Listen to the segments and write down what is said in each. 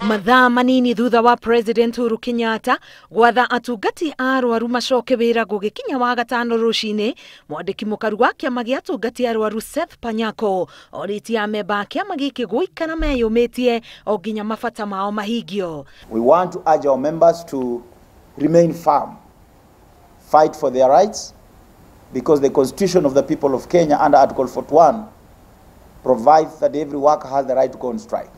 Mathaa manini thutha wa President Uhuru Kenyatta gwatha atungati a arwaru macoke wĩra gũgĩkinya Wagatano rũcinĩ, mwandĩki mũkaru wa kĩama gĩa atungati a arwaru Seth Panyako orĩtie amemba a kĩama gĩkĩ gũikara meyũmĩtie o nginya mabata mao mahingio. We want to urge our members to remain firm, fight for their rights, because the Constitution of the people of Kenya under Article 41 provides that every worker has the right to go on strike.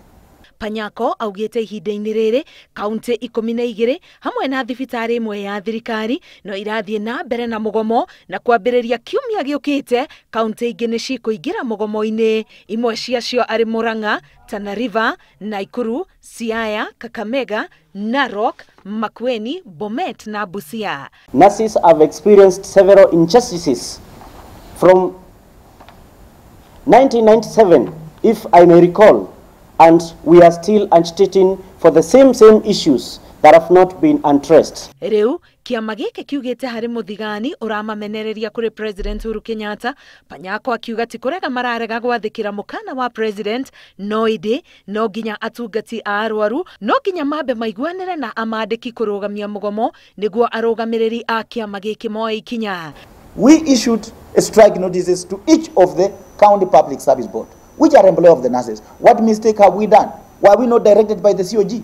Panyako augĩte ihinda-inĩ rĩrĩ kaunti 12 hamwe na thibitarĩ ĩmwe ya thirikari no irathiĩ na mbere na mũgomo, na kwambĩrĩria kiumia gĩũkĩte kaunti ingĩ nĩ cikũingĩra mũgomo-inĩ, imwe ciacio arĩ Murang'a, Tana River, Nakuru, Siaya, Kakamega, Narok, Makueni, Bomet na Busia. Nurses have experienced several injustices from 1997, if I may recall, and we are still agitating for the same issues that have not been addressed. Rĩu kĩama gĩkĩ kiugĩte harĩ mũthigani ũramamenereria kũrĩ President Uhuru Kenyatta. Panyako akiuga ti kũrega mararega gwathĩkĩra mũkana wa President, no ĩndĩ no nginya atungati a arwaru no nginya mambe maiguanĩre na amandĩki kũrũgamia mũgomo nĩguo arũgamĩrĩri a kĩama gĩkĩ moe ikinya. We issued a strike notices to each of the county public service board, which are employer of the nurses. What mistake have we done? Why are we not directed by the COG?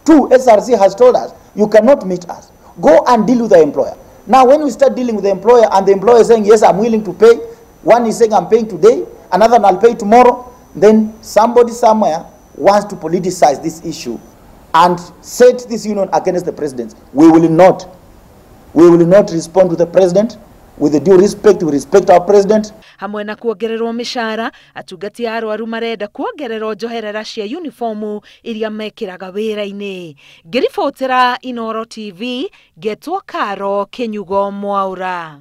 2, SRC has told us, you cannot meet us. Go and deal with the employer. Now, when we start dealing with the employer and the employer is saying, yes, I'm willing to pay, one is saying, I'm paying today, another one I'll pay tomorrow, then somebody somewhere wants to politicize this issue and set this union against the president. We will not. We will not respond to the president. With the due respect, we respect our president. Hamwe na kuongererwo mĩcara, atungati a arwaru marenda kuongererwo njoherera cia uniformu iria mekĩraga wĩra-inĩ. Ngĩribotera Inooro TV, ngetwo Karo Kĩnyugo Mwaura.